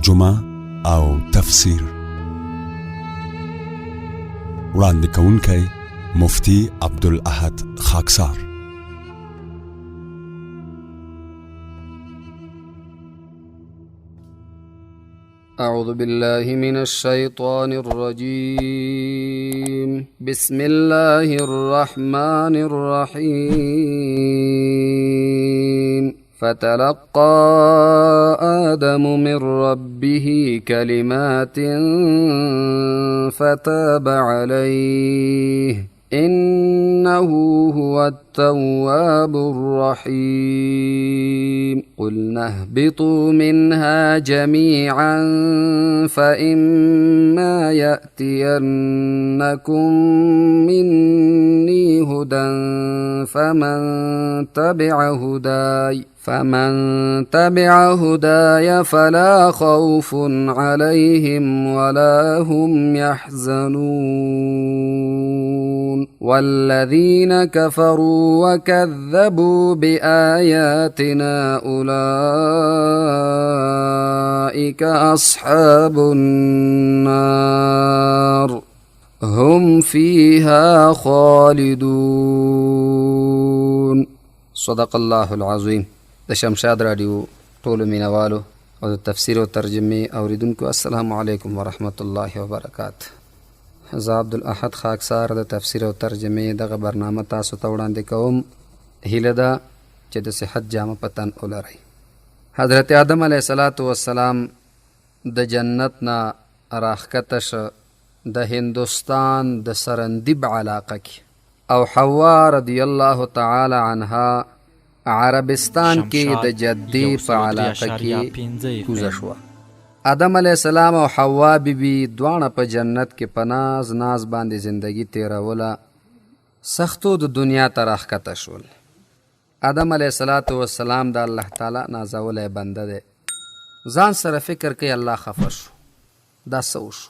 ترجمه او تفسیر وړاندې کوونکی مفتی عبدالاحد خاکسار. أعوذ بالله من الشيطان الرجيم. بسم الله الرحمن الرحيم. فتلقى آدم من ربه كلمات فتاب عليه إنه هو التواب الرحيم. قلنا اهبطوا منها جميعا فإما يأتينكم مني هدى فمن تبع هداي فلا خوف عليهم ولا هم يحزنون. والذين كفروا وكذبوا بآياتنا أولئك أصحاب النار هم فيها خالدون. صدق الله العظیم. د شمشاد راډیو ټولو مینوالو او د تفسیر او ترجمې اوریدونکو، السلام علیکم ورحمت الله وبرکاته. زه عبدالاحد خاکسار د تفسیر او ترجمې دغه برنامه تاسو ته وړاندې کوم. هیله ده چې د صحت جامه په تن ولرئ. حضرت آدم علیه الصلاة والسلام د جنت نه راښکته شه د هندوستان د سرندیب علاقه کې، او حوا رضی الله تعالی عنها عربستان کې د جدې په علاقه کې کوزه شوه. آدم علیه السلام او حوا بی بی دواړه په جنت کې په ناز ناز باندې زندگی تیروله. سختو د دنیا ته راښکته شول. آدم علیه الصلاة والسلام د الله تعالی نازولی بنده دی. ځان سره فکر کوي الله خفه شو، دا څه وشو؟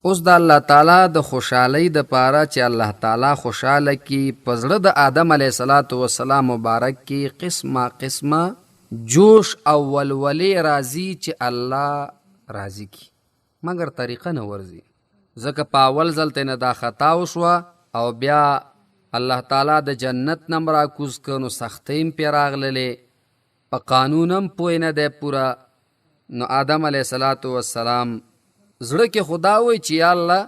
اوس د الله تعالی د خوشحالۍ د پاره چې الله تعالی خوشحاله کی، په زړه د آدم علیه الصلاة والسلام مبارک کې قسمه قسمه جوش او ولولې راځي چې الله راضي کی، مګر طریقه نه ورځي، ځکه په اول ځل ته نه دا خطا وشوه او بیا الله تعالی د جنت نه هم راکوز کړ، نو سختۍ هم پرې راغللې، په قانون هم پوه نه دی پوره. نو آدم علیه الصلاة والسلام زړه کې خدا وایي چې یا الله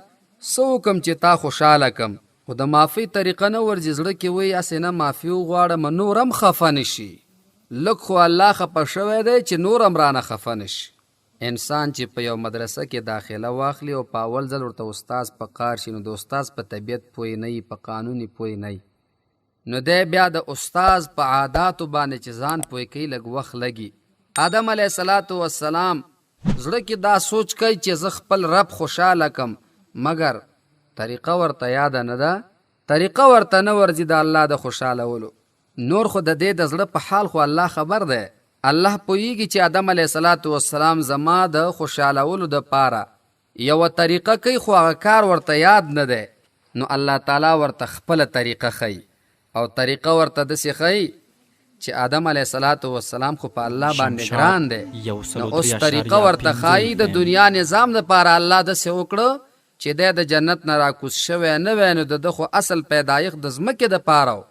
څه وکړم چې تا خوشحاله کړم، خو د معافۍ طریقه نه ورځي. زړه کې وایي هسې نه معافي وغواړم نور هم خفه نه شي، لږ خو الله خفه شوی دی چې نور هم رانه خفه نه شي. انسان چې په یو مدرسه کې داخله واخلي او په اول ځل ورته استاد په قار شي، نو د استاد په طبیعت پوه نه وي، په قانون یې پوه نه وي، نو دی بیا د استاد په عاداتو باندې چې ځان پوه کوي لږ وخت لګي. آدم علیه الصلاة والسلام زړه کې دا سوچ کوي چې زه خپل رب خوشحاله کم، مګر طریقه ورته یاده نه ده، طریقه ورته نه ورځي د الله د خوشحالولو. نور خو د دې د زړه په حال خو الله خبر دی. الله پوهیږي چې آدم علیه الصلاة والسلام زما د خوشحالولو د پاره یوه طریقه کوي، خو هغه کار ورته یاد نه دی، نو الله تعالی ورته خپله طریقه ښیي، او طریقه ورته داسې ښیي چې آدم علیه الصلاة والسلام خو په الله باندې ګران دی، نو اوس طریقه ورته ښایي. د دنیا نظام دپاره الله داسې وکړو چې دی د جنت نه راکوز شوی نه وی، نو د ده خو اصل پیدایښت د ځمکې دپاره و.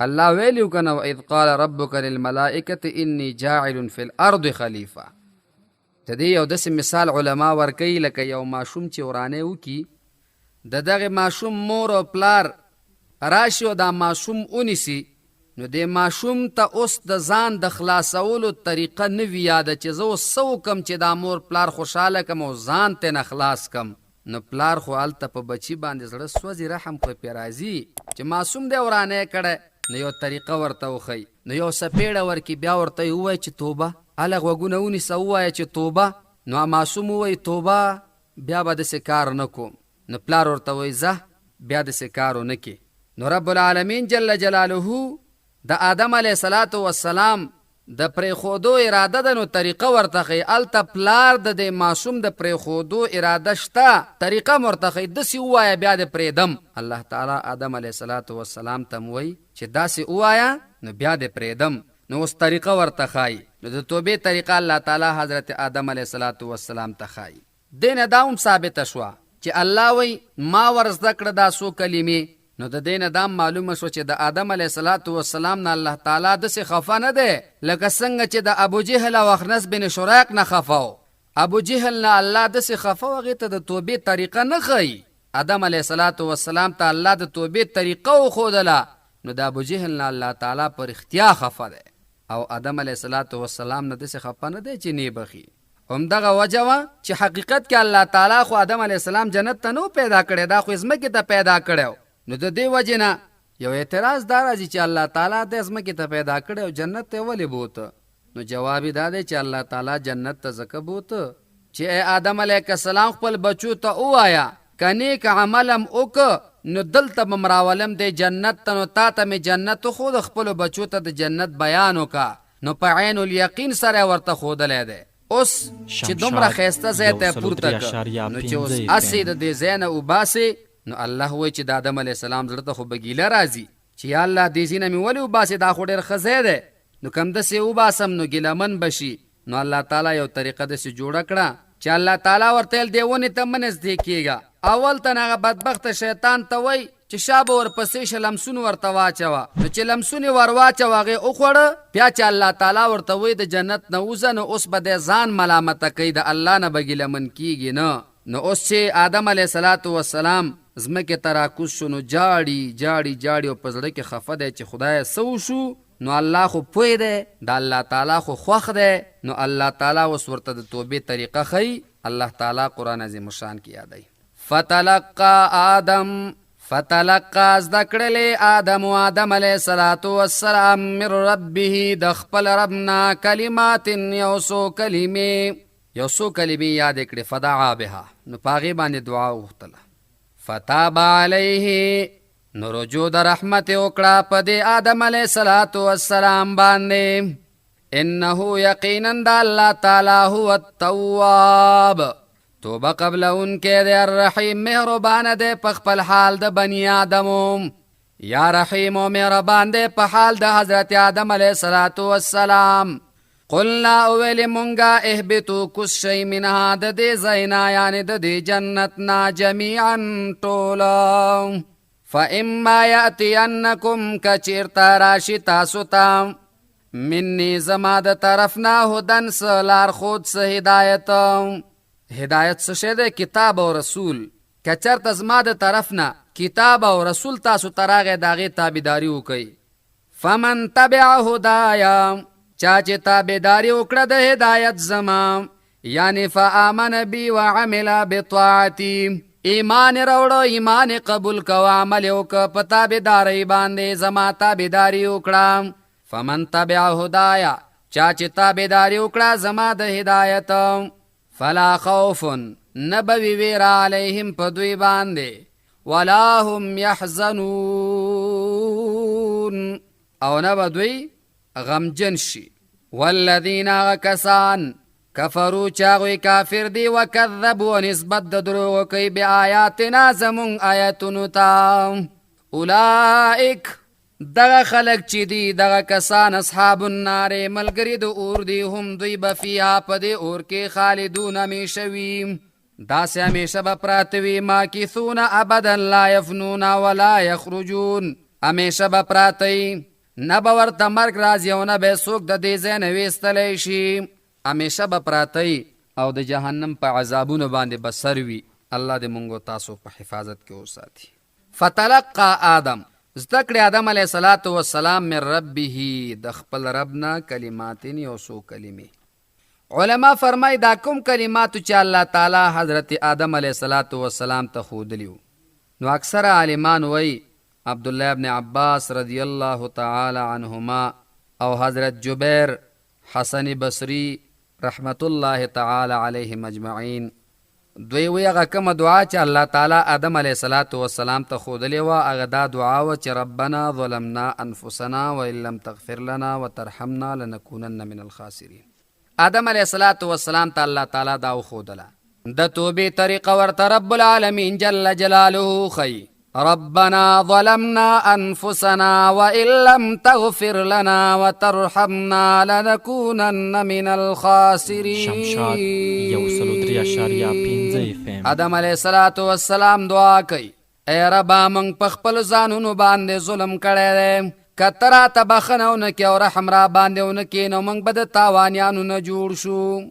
الله ویلي و که نه، واذ قال ربک للملائکة انی جاعل فی الارض خلیفه. د دې یو داسې مثال علما ورکوي لکه یو ماشوم چې ورانی وکړي، د دغه ماشوم مور او پلار راشي او دا ماشوم ونیسي، نو دې ماشوم ته اوس د ځان د خلاصولو طریقه نه وي یاده چې زه اوس څه وکړم چې دا مور پلار خوشحاله کړم او ځان ترېنه خلاص کړم. نو پلار خو هلته په بچي باندې زړه سوځي، رحم خو یې پرې راځي چې معصوم دی ورانی کړی، نو یو طریقه ورته وښیي، نو یو څپېړه ورکړي، بیا ورته یې ووایي چې توبه، هله غوږونه ونیسه ووایه چې توبه، نو هغه معصوم ووایي توبه، بیا به داسې کار نه کوم، نو پلار ورته وایي ځه بیا داسې کار ونه کړې. نو رب العالمین جل جلاله د آدم علیه الصلوة والسلام د پرېښودو اراده ده، نو طریقه ورته ښیي، هلته پلار د دې معصوم د پرېښودو اراده شته، طریقه هم ورته ښیي، داسې ووایه بیا دې پرېږدم. الله تعالی آدم علیه الصلوة والسلام ته هم وایي چې داسې ووایه نو بیا دې پرېږدم. نو اوس طریقه ورته ښایي. نو د توبې طریقه الله تعالی حضرت آدم علیه الصلوة والسلام ته ښایي. دې نه دا هم ثابته شوه چې الله وایي ما ور زده کړه دا څو کلمې، نو د دې نه دا هم معلومه شوه چې د آدم علیه الصلوة والسلام نه الله تعالی داسې خفه نه دی لکه څنګه چې د ابوجهل او اخنس بن شریق نه خفه و. ابوجهل نه الله داسې خفه و هغې ته د توبې طریقه نه ښایي. آدم علیه الصلوة والسلام ته الله د توبې طریقه وښودله، نو د ابوجهل نه الله تعالی په رښتیا خفه دی او آدم علیه الصلوة والسلام نه داسې خفه نه دی چې نې بخښي. همدغه وجه وه چې حقیقت کې الله تعالی خو آدم علیه السلام جنت ته نه و پیدا کړی، دا خو یې ځمکې ته پیدا کړی و، نو ددې وجې نه یو اعتراض دا راځي چې الله تعالی دی ځمکې ته پیدا کړی او جنت ته یې ولې بوته؟ نو جواب یې دا دی چې الله تعالی جنت ته ځکه بوته چې ای آدم علیه السلام خپل بچو ته ووایه که نیک عمل هم وکړ نو دلته به هم راولم دی جنت ته، نو تاته مې جنت وښود خپلو بچو ته د جنت بیان وکړه، نو په عین الیقین سره یې ورته ښودلی دی. اوس چې دومره شمشاد ښایسته ځای یو ته یې سلو پورته درې کړ اعشاریه نو چې اوس پنځه اف هسې ام. د دې ځای نه وباسې نو الله وایي چې د آدم علیه السلام زړه ته خو به ګیله راځي چې یا الله دې ځای نه مې ولې وباسې دا خو ډېر ښه ځای دی نو که همداسې یې وباسم نو ګیله من به شي، نو الله تعالی یو طریقه داسې جوړه کړه چې الله تعالی ورته ویل دې ونې ته مه نږدې کیږه، اول تن هغه بدبخته شیطان ته وایي چې شابه ورپسې شه لمسون ورته واچوه، نو چې لمسون یې ورواچوه هغې وخوړه، بیا چې الله تعالی ورته وایي د جنت نه وځه نو اوس به دی ځان ملامته کوي د الله نه به ګیله من کیږي نه. نو اوس چې آدم علیه الصلوة والسلام ځمکې ته راکوز شو نو ژاړي ژاړي ژاړي او په زړه کې خفه دی چې خدایه څه وشو، نو الله خو پوه دی، د الله تعالی خو خوښ دی، نو الله تعالی اوس ورته د توبې طریقه ښيي، الله تعالی قرآن عظیم الشان کې یادوي. فتلقی آدم، فتلقی زده کړلې آدم آدم علیه الصلوة والسلام من ربه د خپل رب نه کلمات یو څو کلمې، یو څو کلمې یادې کړې، فدعا بها نو په هغې باندې دعا وغوښتله، فتاب علیه نو رجوع د رحمت یې وکړه په دې آدم علیه الصلاة والسلام باندې، انه یقینا د الله تعالی هو التواب توبه قبلونکی دی، الرحیم مهربان دی په خپل حال د بني آدمو، یا رحیم او مهربان دی په حال د حضرت آدم علیه الصلاة والسلام. قلنا اویل مونږه اهبطو کوز شئ منها د دې ځای نه، یعنې د دې جنت نه، جمیعا ټول. فاما یاتینکم که چیرته راشي تاسو ته مني زما د طرف نه هدن څه لارښود څه هدایت. هدایت څه شی دی؟ کتاب او رسول. که چرته زما د طرف نه کتاب او رسول تاسو ته راغی د هغې تابعداري وکړئ. فمن تبع هدایا چا چې تابعداري وکړه د هدایت زما، یعنی فآمن بی وعمل بطاعتی، ایمان یې راوړو، ایمان یې قبول کړ او عمل یې وکړ په تابعدارۍ باندې، زما تابعداري وکړه. فمن تبع هدایا چا چې تابعداري وکړه زما د هدایت، فلا خوف نه به وي ویره علیهم په دوی باندې، ولا هم یحزنون او نه به دوی غمجن شي. والذین هغه کسان کفرو چې هغوی کافر دي، وکذبو نسبت د دروغو کوي بآیاتنا زمونږ آیتونو ته، اولئک دغه خلک چې دي دغه کسان اصحاب النار ملګري د اور دي، هم دوی به فیها په دې اور کې خالدون همیشه وي، داسې همیشه به پراته وي، ماکثون ابدا لا یفنون ولا یخرجون، همیشه به پراته وي، نه به ورته مرګ راځي او نه به څوک د دې ځای نه ویستلی شي، همیشه به پراته وي او د جهنم په عذابونو باندې به سر وي. الله دې مونږ او تاسو په حفاظت کې وساتي. فتلقی آدم، زده کړې آدم علیه الصلوة والسلام من ربه د خپل رب نه کلمات یو څو کلمې. علما فرمایي دا کوم کلمات چې الله تعالی حضرت آدم علیه الصلوة والسلام ته ښودلي وو، نو اکثره عالمان وایي عبدالله ابن عباس رضی الله تعالی عنهما او حضرت جبیر، حسن بصري رحمة الله تعالی علیهم اجمعین دوی وایي هغه کومه دعا چې الله تعالی آدم علیه الصلوة والسلام ته ښودلې وه هغه دا دعا وه چې ربنا ظلمنا انفسنا وان لم تغفر لنا وترحمنا لنکونن من الخاسرین. آدم علیه الصلوة والسلام ته الله تعالی دا وښودله. د توبې طریقه ورته رب العالمین جل جلاله ښیي. ربنا ظلمنا انفسنا وان لم تغفر لنا وترحمنا لنكونن من الخاسرين. شمشاد 103.5 اف ام. آدم علیه الصلاة والسلام دعا کوي، ای ربا موږ په خپل ځانونو باندې ظلم کړی دی، که ته راته بخښنه ونه کړې او رحم را باندې ونه کړې نو موږ به د تاوانیانو نه جوړ شو.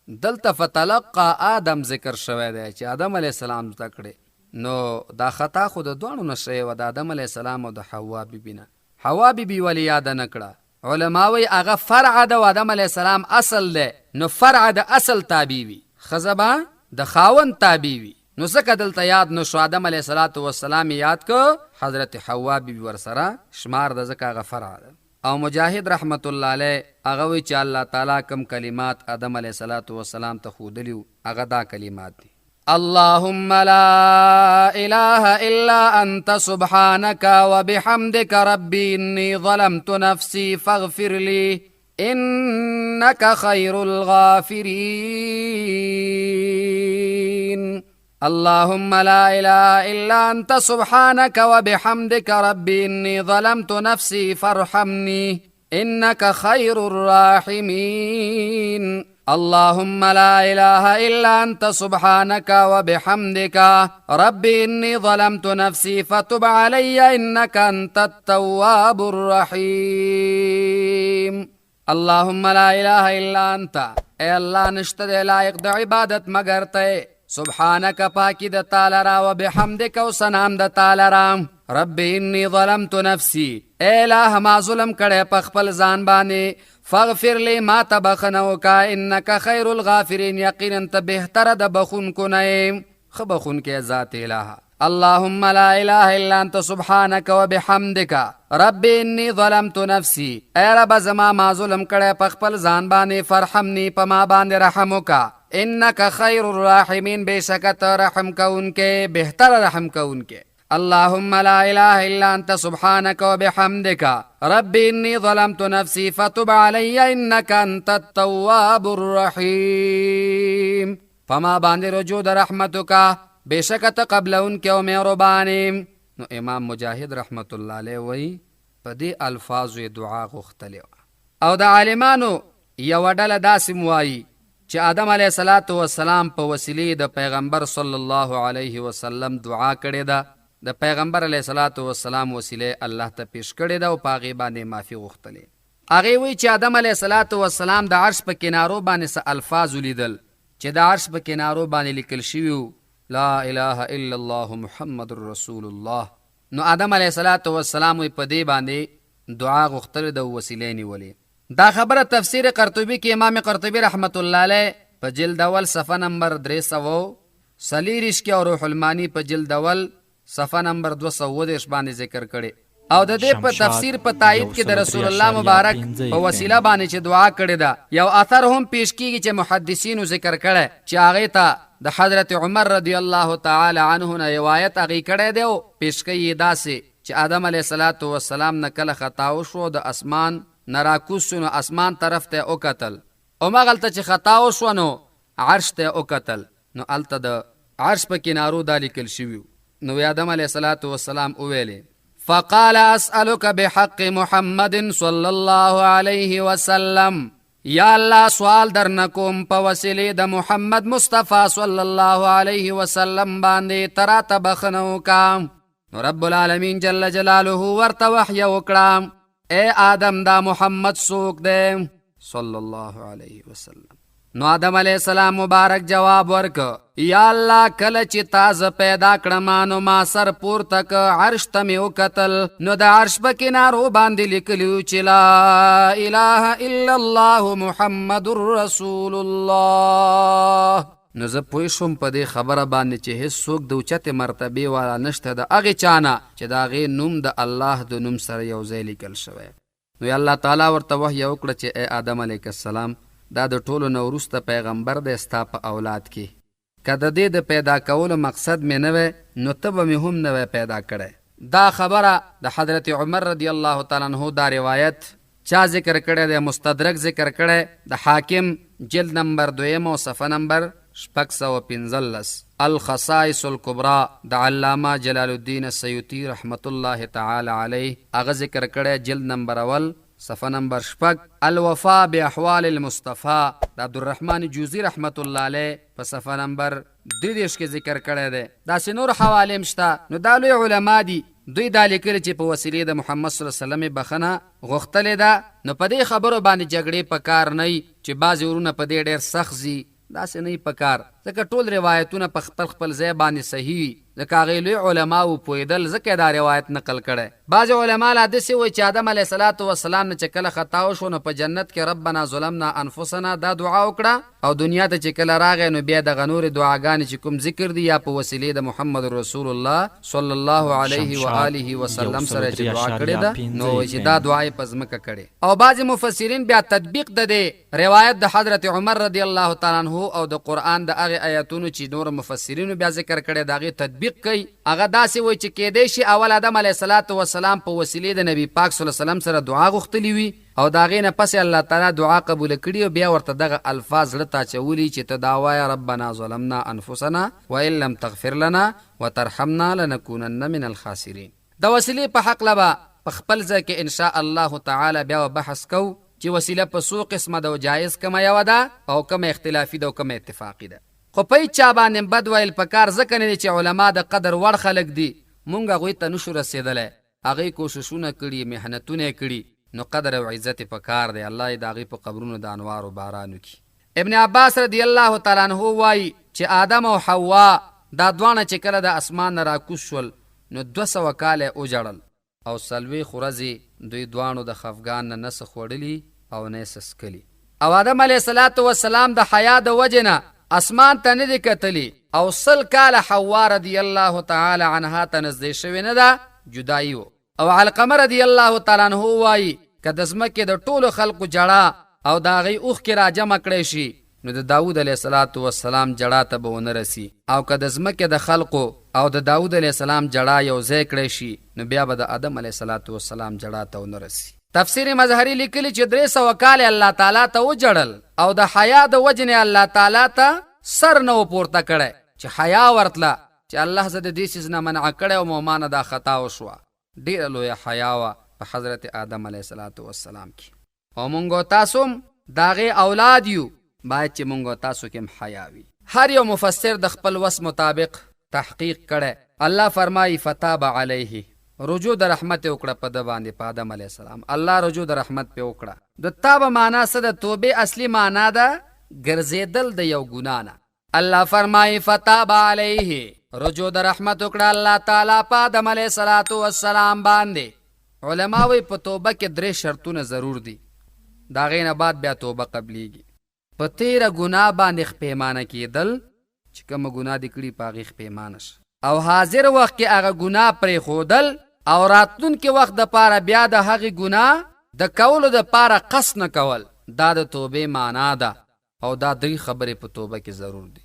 دلته فتلقا آدم ذکر شوی دی چې آدم علیه السلام زده کړې، نو دا خطا خو د دواړو نه شوې وه، د آدم علیه السلام او د حوا بیبي نه. حوا بیبي ولې یاده نه کړه؟ علما وایي هغه فرع ده او آدم علیه السلام اصل دی، نو فرع د اصل تابع وي، ښځه به د خاوند تابع وي، نو ځکه دلته یاد نه شو. آدم علیه السلام یې یاد که، حضرت حوا بیبي ورسره شمار ده، ځکه هغه فرع ده. او مجاهد رحمت الله علیه هغه وایي چې الله تعالی کوم کلمات آدم علیه السلام ته ښودلي وو هغه دا کلمات دي: اللهم لا إله إلا أنت سبحانك وبحمدك ربي إني ظلمت نفسي فاغفر لي إنك خير الغافرين. اللهم لا إله إلا أنت سبحانك وبحمدك ربي إني ظلمت نفسي فارحمني إنك خير الراحمين. اللهم لا إله إلا أنت سبحانك وبحمدك ربي إني ظلمت نفسي فتب علي إنك أنت التواب الرحيم. اللهم لا إله إلا أنت، اے الله نشته دی لایق د عبادت مګر ته، سبحانك پاکی د تعالی را، وبحمدک او سنام د تعالی را، رب انی ظلمت نفسی، اے الہ ما ظلم کړی په خپل ځان باندې، فاغفر لی ما ته بخښنه وکړه، انک خیر الغافرین، یقینا ته بهتره د بخښونکو نه یې، ښه بخښونکی ذات الہ. اللهم لا اله الا انت سبحانك وبحمدك رب انی ظلمت نفسی، اے رب زما ما ظلم کړی په خپل ځان باندې، فرحمنی په ما باندې رحم وکړه، انک خیر الراحمین، بېشکه ته رحم کوونکی، بهتره رحم کوونکی. اللهم لا اله الا انت سبحانك وبحمدك رب اني ظلمت نفسي فتب علي انك انت التواب الرحيم. فما باندې رجوع د رحمت وکړه، بېشکه ته قبلونکی او مهربان یې. نو امام مجاهد رحمت الله علیه وایي په دې الفاظو یې دعا غوښتلې وه. او د عالمانو یوه ډله داسې هم وایي چې آدم علیه السلام په وسیلې د پیغمبر صلی الله علیه وسلم دعا کړې ده، د پیغمبر علیه السلام وسیله الله ته پیش کړې ده او په هغې باندې معافي غوښتلې. هغې وایي چې آدم علیه السلام د عرش په کنارو باندې څه الفاظ ولیدل چې د عرش په کنارو باندې لیکل شوي وو لا اله الا الله محمد رسول الله. نو آدم علیه السلام وایي په دې باندې دعا غوښتلې ده او وسیله یې نیولې. دا خبره تفسیر قرطبي کې امام قرطبي رحمت الله علیه په جلد اول صفحه نمبر 324 کې او روح المانی په جلد اول صفحه نمبر 237 باندې ذکر کړي. او د دې په تفسیر په تایید کې د رسول الله مبارک په وسیله باندې چې دعا کړې ده یو اثر هم پیش کیږي چې محدثینو ذکر کړی چې هغې ته د حضرت عمر رضی الله تعالی عنه نه روایت هغې کړی دی او پیش کوي یې داسې چې آدم علیه السلام نه کله خطا وشو د اسمان نه راکوز شو نو اسمان طرف ته یې وکتل، همغلته چې خطا وشوه نو عرش ته یې وکتل، نو هلته د عرش په کنارو دا لیکل شوي وو. نو آدم علیه السلام وویلې فقال اسألك بحق محمد صلی الله علیه وسلم، یا الله سوال درنه کوم په وسیلې د محمد مصطفی صلی الله علیه وسلم باندې ته راته بخښنه وکړه. نو رب العالمین جل جلاله ورته وحی وکړه، اے آدم دا محمد څوک دی صلی الله علیه وسلم؟ نو آدم علیه السلام مبارک جواب ورک، یا الله کله چې تا زه پیدا کړم نو ما سر پورته که عرش ته مې وکتل، نو د عرش په کنارو باندې لیکلي وو چې لا اله الا الله محمد رسول الله. نو زه پوه شوم په دې خبره باندې چې هیڅوک د اوچتې مرتبې والا نشته د هغې چا نه چې د هغې نوم د الله د نوم سره یو ځای لیکل شوی. نو الله تعالی ورته وحی وکړه چې ای آدم علیه السلام، دا د ټولو نه وروسته پیغمبر دی ستا په اولاد کې، که د دې د پیدا کولو مقصد مې نه وی نو ته به مې هم نه وی پیدا کړی. دا خبره د حضرت عمر رضی الله تعالی عنه دا روایت چا ذکر کړی دی؟ مستدرک ذکر کړی د حاکم جلد نمبر دویم او صفحه نمبر 615، الخصائص الکبری د علامه جلال الدین السیوطي رحمة الله تعالی علیه هغه ذکر کړی جلد نمبر اول صفحه نمبر شپږ، الوفاء باحوال المصطفی د عبدالرحمن جوزي رحمة الله علیه په صفحه نمبر 33 کې ذکر کړی دی. داسې نور حوالې هم شته. نو دا لوی علما دي، دوی دا لیکلي چې په وسیلې د محمد صلی الله علیه وسلم یې بښنه غوښتلې ده. نو په دې خبرو باندې جګړې په کار نه چې بعضې ورونه په دې ډېر سخت ځي، داسې نه په کار، ځکه ټول روایتونه په خپل خپل ځای باندې صحیح وي، ځکه هغوی لوی علما وو، پوهېدل، ځکه یې دا روایت نقل کړی. بعضې علما لا داسې وایي چې آدم علیه الصلوة والسلام نه چې کله خطا وشوه نو په جنت کې ربنا ظلمنا انفسنا دا دعا وکړه او دنیا ته چې کله راغی نو بیا دغه نورې دعاګانې چې کوم ذکر دي یا په وسیلې د محمد رسول الله صلی الله علیه و شمشاد آله یو وسلم سل سره او چې درې دعا کړې اعشاریه ده پنځه نو وایي اف چې دا ام. دعا یې په ځمکه کړې. او بعضې مفسرین بیا تطبیق ددې روایت د حضرت عمر رضی الله تعالی عنه او د قرآن د هغې آیتونو چې نورو مفسرینو بیا ذکر کړی د هغې تطبیق کوي، هغه داسې وایي چې کیدای شي اول آدم علیه الصلوة والسلام په وسیلې د نبي پاک صلی الله علیه وسلم سره دعا غوښتلي وي او د هغې نه پس یې الله تعالی دعا قبوله کړي او بیا ورته دغه الفاظ زړه ته اچولي چې ته دا وایه ربنا ظلمنا انفسنا وان لم تغفر لنا وترحمنا لنکونن من الخاسرین. د وسیلې په هکله به په خپل ځای کې ان شاء الله تعالی بیا بحث کوو چې وسیله په څو قسمه ده او جایز کومه یوه ده او کومه اختلافي ده او کومه اتفاقي ده. خو په هیچا باندې هم بد ویل په کار ځکه نه دي چې علما د قدر وړ خلک دي، مونږ هغوی ته نشو رسیدلی، هغوی کوششونه کړي، محنتونه یې کړي، نو قدر او عزت یې په کار دی، الله یې د هغوی په قبرونو د انوارو باران وکړي. ابن عباس رضی الله تعالی عنه وایي چې آدم او حوا دا دواړه چې کله د اسمان نه راکوز شول نو 200 کاله یې وژړل او 40 ورځې دوی دواړو د خفګان نه نه څه خوړلي او نه یې څه څکلي. او آدم علیه الصلوة والسلام د حیا د وجې نه اسمان ته نه دي کتلي او 100 کاله حوا رضی الله تعالی عنها ته نزدې شوې نه ده، جدایي وو. او علقمه رضی الله تعالی عنه وايي، که د ځمکې د ټولو خلقو ژړا او د هغوی اوښکې را جمع کړی شي نو د داود علیه الصلوة والسلام ژړا ته به ونه رسي او که د ځمکې د خلقو او د داود علیه السلام ژړا یو ځای کړی شي نو بیا به د آدم علیه الصلوة والسلام ژړا ته ونه رسي. تفسیر مظهري لیکلي چې 300 کاله الله تعالی ته وژړل او د حیا د وجې نه الله تعالی ته سر نه و پورته کړی چې حیا ورتله چې الله زه د دې څیز نه منع کړی وم او مانه دا خطا وشوه. ډیره لویه حیا وه په حضرت آدم علیه الصلوة والسلام کې او مونږ او تاسو هم د هغې اولاد یو، باید چې مونږ او تاسو کې هم حیا وي. هر یو مفسر د خپل وس مطابق تحقیق کړی. الله فرمایي، فتاب علیه، رجوع د رحمت یې وکړه په ده باندې، په آدم علیه السلام الله رجوع د رحمت پرې وکړه. د تاب معنا څه ده؟ توبې اصلي معنا ده ګرځېدل د یو ګناه نه. الله فرمایي، فتاب علیه، رجوع د رحمت وکړه الله تعالی په آدم علیه الصلاة والسلام باندې. علما وایي په توبه کې درې شرطونه ضرور دي، د هغې نه بعد بیا توبه قبلیږي. په تیره ګناه باندې خپیمانه کیدل، چې کومه ګناه دې کړي په هغې خپیمانه شه، او حاضر وخت کې هغه ګناه پرېښودل او راتلونکي وخت دپاره بیا د هغې ګناه د کولو دپاره قصد نه کول، دا د توبې معنا ده. او دا دري خبرې په توبه کې ضرور دي.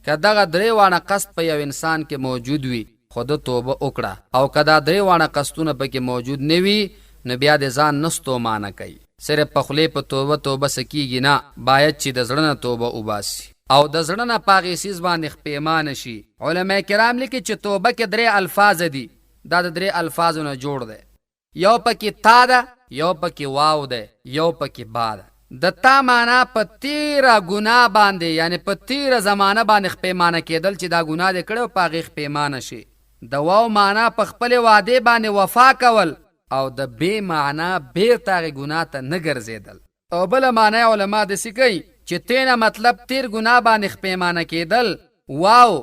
که دغه درې واړه قصد په یو انسان کې موجود وي خو ده توبه وکړه او که دا درې واړه قصدونه په کې موجود نه وي نو بیا دې ځان نه ستومانه کوي. صرف په خولې په توبه توبه څه کیږي نه، باید چې د زړه نه توبه وباسي او د زړه نه په هغې څیز باندې خپیمانه شي. علماء کرام لیکي چې توبه کې درې الفاظ دي، دا د درې الفاظو نه جوړ دی. یو پکې تا ده، یو پکې واو دی، یو پکې با ده. د تا معنا په تیره ګناه باندې یعنې په تیره زمانه باندې خپیمانه کیدل چې دا ګناه دې کړې او په هغې خپیمانه شې. د واو معنا په خپلې وعدې باندې وفا کول او د بې معنا بیرته هغې ګناه ته نه ګرځیدل. او بله معنی علماء داسې کوي چې تې نه مطلب تېر ګناه باندې خپېمانه کېدل، واو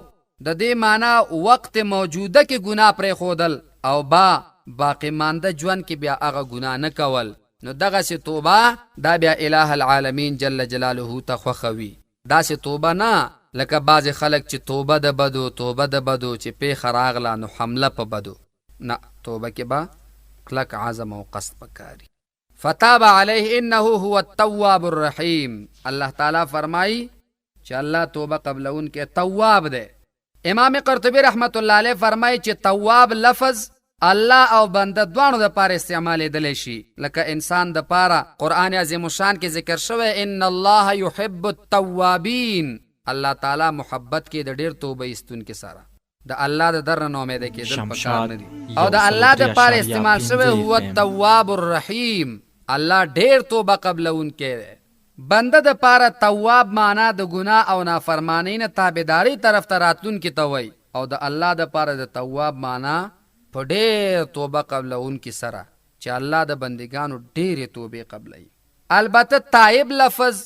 د دې معنی وقت موجوده کې ګناه پرېښودل او با باقي مانده ژوند کې بیا هغه ګناه نه کول، نو دغسې توبه دا بیا اله العالمین جل جلاله ته خوښه وي، داسې توبه نه لکه بعضې خلک چې توبه د بدو توبه د بدو چې پېښه راغله نو حمله په بدو، نه توبه کې به کلک عزم او قصد پکار وي. فتاب علیه انه هو التواب الرحیم، الله تعالی فرمایي چې الله توبه قبلونکی تواب دی. امام قرطبي رحمت الله علیه فرمایي چې تواب لفظ الله او بنده دواړو دپاره استعمالیدلی شي، لکه انسان دپاره قرآن عظیم الشان کې ذکر شوی ان الله یحب التوابین. الله تعالی محبت کوي د ډېر توبه ایستونکي سره. د الله د در نه ناامیده کېدل پکار شمشاد نه دي. او د الله د پاره استعمال شوی 103.5 هو اف ام. التواب الرحیم، الله ډېر توبه قبلونکی دی. بنده د پاره تواب معنا د ګناه او نافرمانی نه تابعداري طرف ته راتلونکي ته وایي، او د الله د پاره د تواب معنا په ډېر توبه قبلونکي سره چې الله د بندګانو ډېرې توبې قبلوي. البته تائب لفظ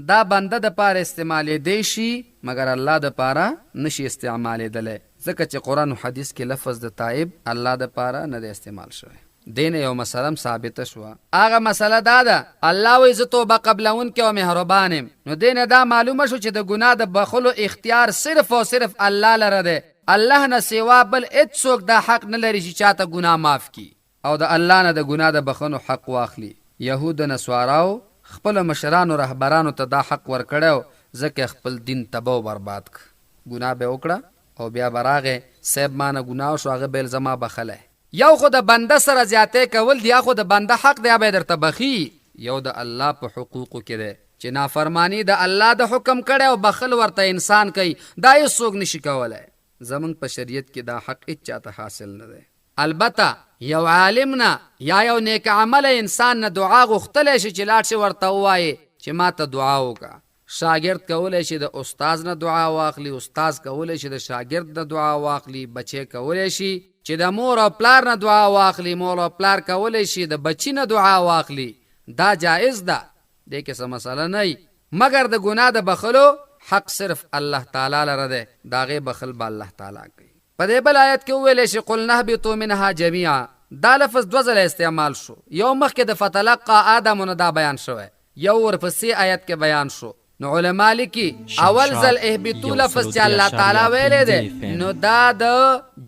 دا بنده د پاره استعمالېدی شي، مګر الله د پاره نشي استعمالېدلی، ځکه چې قرآن او حدیث کې لفظ د تائب الله د پاره نه دی استعمال شوی. دې نه یو مسله هم ثابته شوه، هغه مسله دا ده، الله وایي زه توبه قبلونکی او مهربان یم. نو دې نه دا معلومه شو چې د ګناه د بخښلو اختیار صرف او صرف الله لره دی، الله نه سوا بل هیڅوک دا حق نه لري چې چاته ګناه معاف کړي او د الله نه د ګناه د بخښنو حق واخلي. یهود نصاراو خپلو مشرانو رهبرانو ته دا حق ورکړی و، ځکه یې خپل دین تباه او برباد کړ. ګناه به یې وکړه او بیا به راغی، صیب مانه ګناه وشوه، هغه به ویل زما بخښلی. یو خو د بنده سره زیاتی کول دي، یا خو د بنده حق دی، یا به یې درته بخښي. یو د الله په حقوقو کې دی چې نافرماني د الله د حکم کړی او بخښل ورته انسان کوي، دا هیڅوک نشي کولی. زمونږ په شریعت کې دا حق هیچا ته حاصل نه دی. البته یو عالم نه یا یو نیک عمله انسان نه دعا غوښتلی شي چې لاړ شي ورته ووایې چې ماته دعا وکړه. شاګرد کولی شي د استاد نه دعا واخلي، استاد کولی شي د شاګرد نه دعا واخلي، بچی کولی شي چې د مور او پلار نه دعا واخلي، مور او پلار کولی شي د بچي نه دعا واخلي، دا جایز ده، دې کې څه مسله نه وي. مګر د ګناه د بخښلو حق صرف الله تعالی لره دی، د هغې بخښل به الله تعالی کوي. په دې بل آیت کې وویل شي قلنا اهبطوا منها جميعا، دا لفظ دوه ځله استعمال شو، یو مخکې د فتلقی آدم نه دا بیان شوی، یو ورپسې آیت کې بیان شو. نو علما لیکي اول شمشاد ځل اهبطوا لفظ چې الله تعالی ویلی 103.5 دی اف ام. نو دا د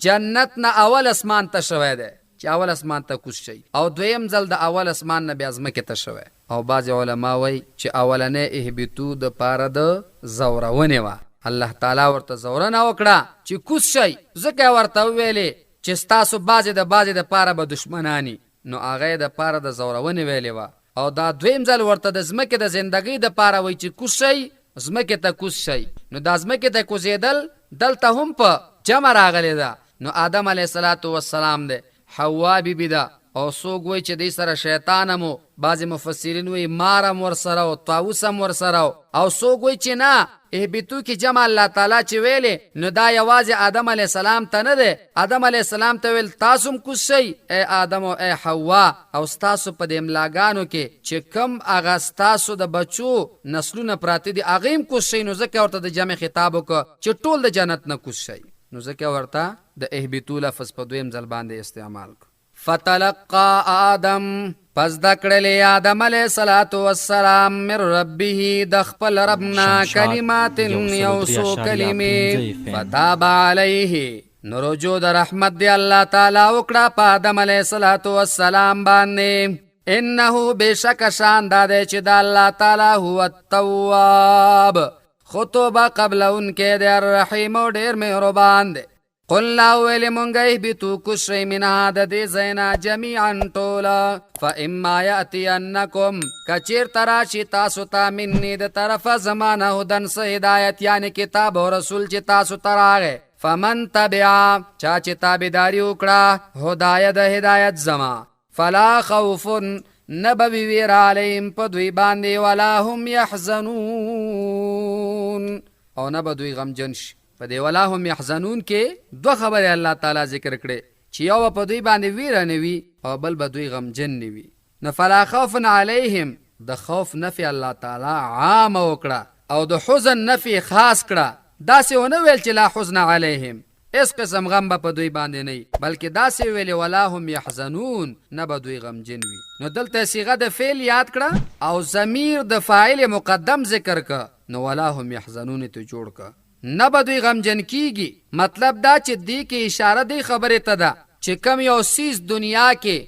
جنت نه اول اسمان ته شوی دی چې اول اسمان ته کوز شي، او دویم ځل د اول اسمان نه بیا ځمکې ته شوی. او بعضې علما وایي چې اولنی اهبطو د پاره د ځورونې وه، الله تعالی ورته ځورنه وکړه چې کوز شئ، ځکه یې ورته وویلې چې ستاسو بعضې د بعضې د پاره به دښمناني، نو هغه یې د پاره د ځورونې ویلې وه. او دا دویم ځل ورته د ځمکې د زندګۍ د پاره وایي چې کوز شئ، ځمکې ته کوز شئ. نو دا ځمکې ته کوزېدل دلته هم په جمع راغلې ده. نو آدم علیه الصلاة والسلام دی، حوا بي بي ده، او څوک وایي چې دوی سره شیطان هم و، بعضې مفسرین وایي مار هم ورسره و، طاووس هم ورسره و، او څوک وایي چې نه، اهبطو کې جمع الله تعالی چې ویلې نو دا یوازې آدم علیه السلام ته نه دی، آدم علیه السلام ته ویل تاسو هم کوز شئ ای آدم او ای حوا، او ستاسو په دې ملاګانو کې چې کوم هغه ستاسو د بچو نسلونه پراته دي هغه هم کوز شئ. نو ځکه ورته د جمع خطاب وکړ چې ټول د جنت نه کوز شئ، نو ځکه ورته د اهبطو لفظ په دویم ځل باندې استعمال کړ. فتلقى آدم، پس د کړلې آدم علیه الصلاة والسلام من ربه د خپل رب نه شمشاد کلمات یو یو سل څو درې اعشاریه کلمې، پنځه اف ام. فتاب علیه، نو رجوع د رحمت دی الله تعالی وکړه په آدم علیه الصلاة والسلام باندې. انه بشک شان دا دی چې د الله تعالی هو التواب، خو توبه قبلونکی دی، الرحیم او ډېر مهربان دی. قلنا ویلې مونږ اهبطو کوز شئ منها د دې ځای نه جمیعا ټوله، فاما یأتینکم، که چېرته راشي تاسو ته مني د طرفه زما نه هدن څه هدایت، یعنې کتاب او رسول چې تاسو ته راغی، فمن تبع، چا چې تابعداري وکړه هدایه د هدایت زما، فلا خوف، نه به وي وېره علیهم په دوی باندې، ولا هم یحزنون، او نه به دوی غمجن شي. په دې ولا هم یحزنون کې دوه خبرې الله تعالی ذکر کړې، چې یو به په دوی باندې ویره نه وي او بل به دوی غمجن نه وي. نو فلا خوف علیهم، د خوف نفي الله تعالی عامه وکړه او د حزن نفي خاص کړه، داسې ونه ویل چې لا حزن علیهم، هیڅ قسم غم به په دوی باندې نه وي، بلکې داسې ویلې ولا هم یحزنون، نه به دوی غمجن وي. نو دلته صیغه د فعل یاد کړه او ضمیر د فاعل مقدم ذکر که، نو ولا هم یحزنون ته جوړ که، نه به دوی غمجن کیږي. مطلب دا چې دې کې اشاره دې خبرې ته ده چې کم یو څیز دنیا کې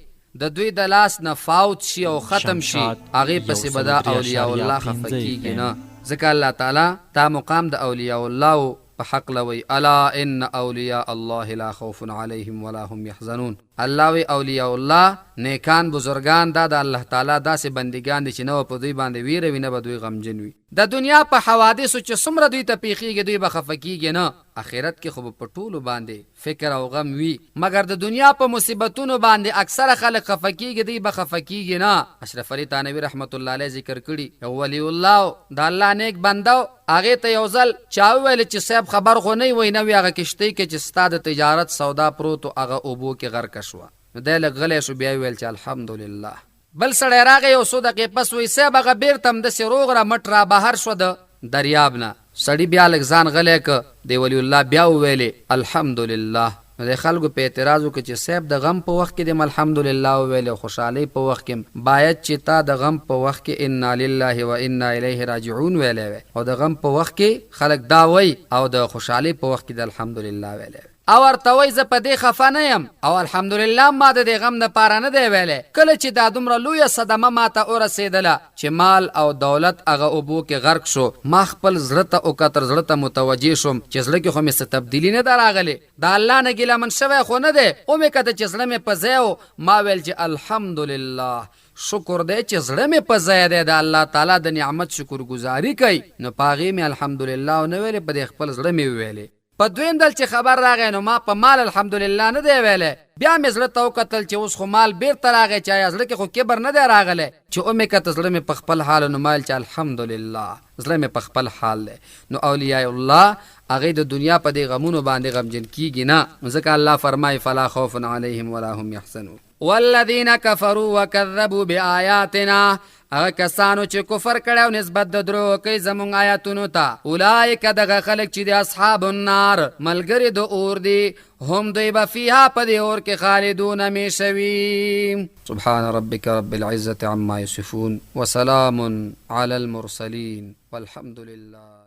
د دوی د لاس نه فوت شي او ختم شي، شمشاد هغې یو پسې به سل دا درې اولیاء اعشاریه الله خفه پنځه اف کیږي ام. نه، ځکه الله تعالی دا مقام د اولیاء الله په حق لوي، الا ان اولیاء الله لا خوف علیهم ولا هم یحزنون. الله وی اولیاء الله، نیکان بزرګان، دا د الله تعالی داسې بندګان دي چې نه به په دوی باندې ویره وي، نه به دوی غمجن وي. د دنیا په حوادثو چې څومره دوی ته پیښیږي دوی به خفه کیږي نه، اخرت کې خو به په ټولو باندې فکر او غم وي، مګر د دنیا په مصیبتونو باندې اکثره خلک خفه کیږي، دوی به خفه کیږي نه. اشرف علي تانوي رحمت الله علیه ذکر کړي، یو ولی الله و، د الله نیک بنده و، هغې ته یو ځل چا وویل چې صاحب خبر خو نه یې، وایي نه وي، هغه کښتۍ کې چې ستا د تجارت سودا پروت و هغه اوبو کې غرقه شوه. نو دی لږ غلی شو، بیا یې وویل چې الحمدلله. بل سړی راغی یو څو دقیقې پس، وایي صاحب هغه بیرته همداسې روغ رمټ را بهر شوه د دریاب نه. سړي بیا لږ ځان غلی که، دی ولی الله بیا وویلې الحمدلله. نو د خلکو په اعتراض وکړ چې صاحب د غم په وخت کې دې هم الحمدلله وویلې او خوشحالۍ په وخت کې هم، باید چې تا د غم په وخت کې انا لله و انا الیه راجعون ویلی وای او د غم په وخت کې خلک دا وایي او د خوشحالۍ په وخت کې د الحمدلله ویلی وای. او ورته وایي زه په دې خفه نه یم او الحمدلله ما د دې غم لپاره نه دی ویلی، کله چې دا دومره لویه صدمه ماته ورسېدله چې مال او دولت هغه اوبو کې غرق شو، ما خپل زړه ته وکتل، زړه ته متوجه شوم چې زړه کې خو مې څه تبدیلي نه ده راغلې، د الله نه ګیله من شوی خو نه دی، ومې کتل چې زړه مې په ځای و، ما ویل چې الحمدلله شکر دی چې زړه مې په ځای دی، د الله تعالی د نعمت شکرګزاري کوي، نو په هغې مې الحمدلله ونه ویلې، په دې خپل زړه مې وویلې. په دویم ځل چې خبر راغی نو ما په مال الحمدلله نه دی ویلی، بیا مې زړه ته وکتل چې اوس خو مال بیرته راغی چې ایا زړه کې خو کبر نه دی راغلی، چې ومې کتل زړه مې په خپل حال و نو ما ویل چې الحمدلله زړه مې په خپل حال دی. نو اولیاء الله هغوی د دنیا په دې غمونو باندې غمجن کیږي نه، ځکه الله فرمایي فلا خوف علیهم ولا هم یحزنون. والذین کفروا وکذبوا بآیاتنا، هغه کسانو چې کفر کړی او نسبت د دروغ کوي زمونږ آیاتونو ته، اولئک دغه خلک چې دي اصحاب النار، ملګري د اور دي، هم دوی به فیها په دې اور کې خالدون همیشه وي. سبحان ربک رب العزة عما یصفون وسلام علی المرسلین والحمد لله.